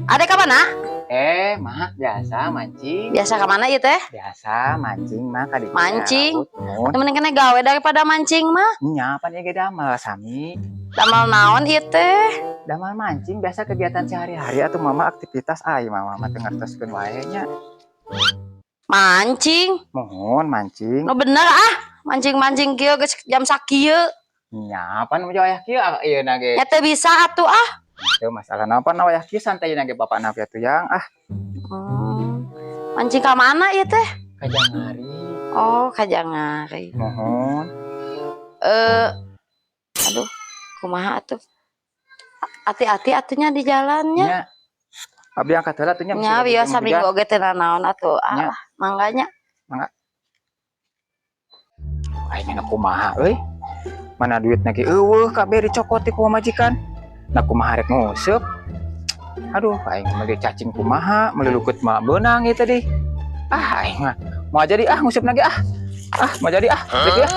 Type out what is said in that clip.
Ade ka mana? Eh, Mak, biasa mancing. Biasa ka mana ieu teh? Biasa mancing mah ka dieu. Mancing? Laut. Temen kena gawe daripada mancing mah. Nya, pan ieu ge damel sami. Damel naon ieu teh? Damel mancing, biasa kegiatan sehari-hari atuh, Mama, aktivitas ai Mama mah teu ngartoskeun wae nya. Mancing. Mohon mancing. Nu bener ah. Mancing-mancing kieu geus jam sakieu. Nya, pan mun wayah kieu ah, ieu na ge. Nya teu bisa atuh ah. Teu masalah napa na wayah kieu santai na ge bapak na atuh yang ah. Mancing ka mana ieu teh? Ka Jangari. Oh, ka Jangari. Mohon. Eh, aduh, kumaha atuh? Hati-hati atuh nya di jalannya. Nya. Abdi angkat heula atuh nya. Nya, bieu saminggu oge teu nanaon atuh. Nya. Ah, mangga nya. Aing na kumaha euy? Mana duitna ge euweuh, kabeh dicokot ku pamajikan. Nah, kumaha rek nguseup? Aduh, aing meuli cacing kumaha, meuli lukut mah beunang ieu tadi. Ah, aing mah moal jadi ah nguseup ge ah. Ah, moal jadi ah. Rek ya.